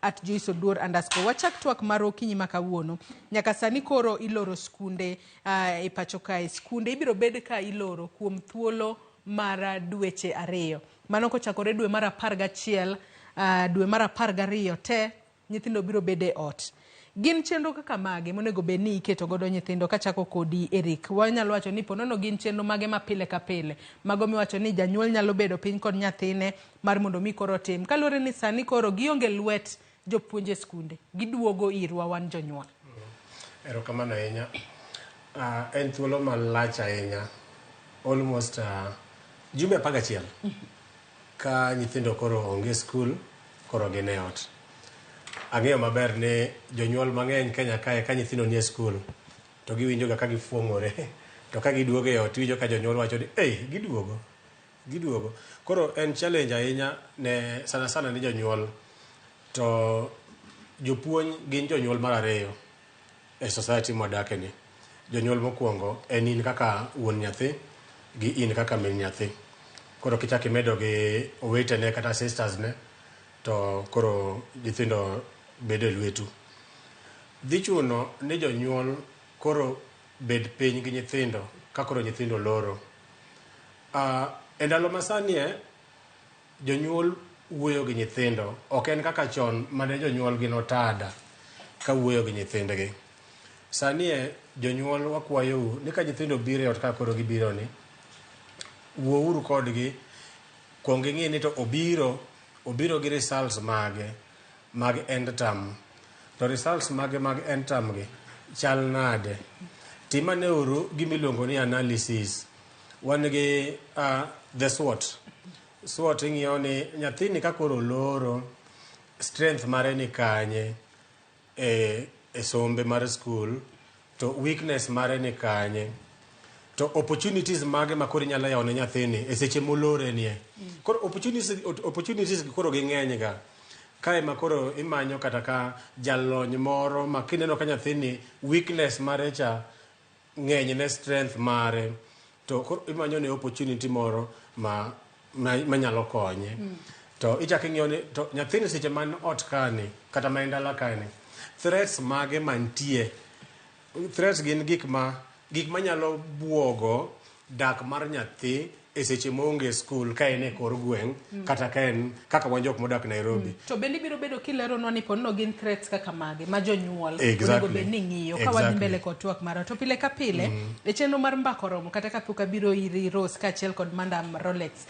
@JoyceOduor_. Wachak twak mar okinyi ma kawuono. Nyaka sani koro iloro skunde e pacho kae. Skunde ibiro bed ka iloro kuom thuolo mar dweche 2. Mano kochakore dwe mar 11, dwe mar 12 te nyithindo biro bedo e ot. Gin chenro kaka mage monego bed ni iketo godo nyithindo kachako kodi Eric? Wanyalo wacho ni ponono gin chenro mage ma pile ka pile. Mago miwacho ni janyuol nyalo bedo piny kod nyathine mar mondo mi koro otim. Kaluwore ni sani koro gionge lwet jopuonj e skunde, giduogo irwa wan jonyuol. Erokamano ahinya. En thuolo malach ahinya. Almost jumbe 11 ka nyithindo koro onge skul, koro gin e ot. Ang'eyo maber ni jonyuol mang'eny Kenya kae ka nyithindo nie skul to giwinjo ga ka gifuong'ore to ka giduogo e ot iwinjo ka jonyuol wacho ni ei giduogo giduogo. Koro en challenge ahinya ne sana sana ne jonyuol to jopuonj gin jonyuol mar ariyo e society mwadake ni. Jonyuol mokwongo en in kaka wuon nyathi gi in kaka min nyathi. Koro kichako imedo gi owetene kata sisters ne to koro nyithindo bedo e lwetu. Dhi chuno ni jonyuol koro bed piny gi nyithindo ka koro nyithindo loro. E ndalo masani e, jonyuol wuoyo gi nyithindo ok en kaka chon mane jonyuol gin otada ka wuoyo gi nyithindgi. Sani e jonyuol wakwayou ni ka nyithindo obiro e ot kaka koro gibiro ni, wuouru kodgi, kuong ing'i ni to obiro, obiro gi results mage mag end term. To results mage mag end term gi chal nade? Tim ane uru gima iluongo ni analysis. Wan gi the SWOT. SWOT ing'iyo ni nyathini ka koro oloro, strength mare ni kanye e sombe mar skul, to weakness mare ni kanye, to opportunities mage ma koro inyalo yawo ne nyathini e seche molore nie. Koro opportunities gi koro ging'eny ga. Kae ma koro imanyo kata ka jalony moro ma kineno ka nyathini weakness mare cha ng'eny ne strength mare to koro imanyo ne opportunity moro ma manyalo konye. To ichako ing'iyo ni to nyathini seche man ot kani kata ma en dala kani, threats mage mantie. Threats gin gik manyalo buogo dak mar nyathi e seche moonge skul ka en e kor gweng' kata ka en kaka wan jok modak Nairobi. To bende ibiro bedo kileronwa ni ponono gin threats kaka mage ma jonyuol onego bed ni ng'iyo ka wadhi mbele kod twak marwa. To pile ka pile e chenro mar Mbaka Oromo kata kapok abiro iri Rose kaachiel kod Madam Rolex.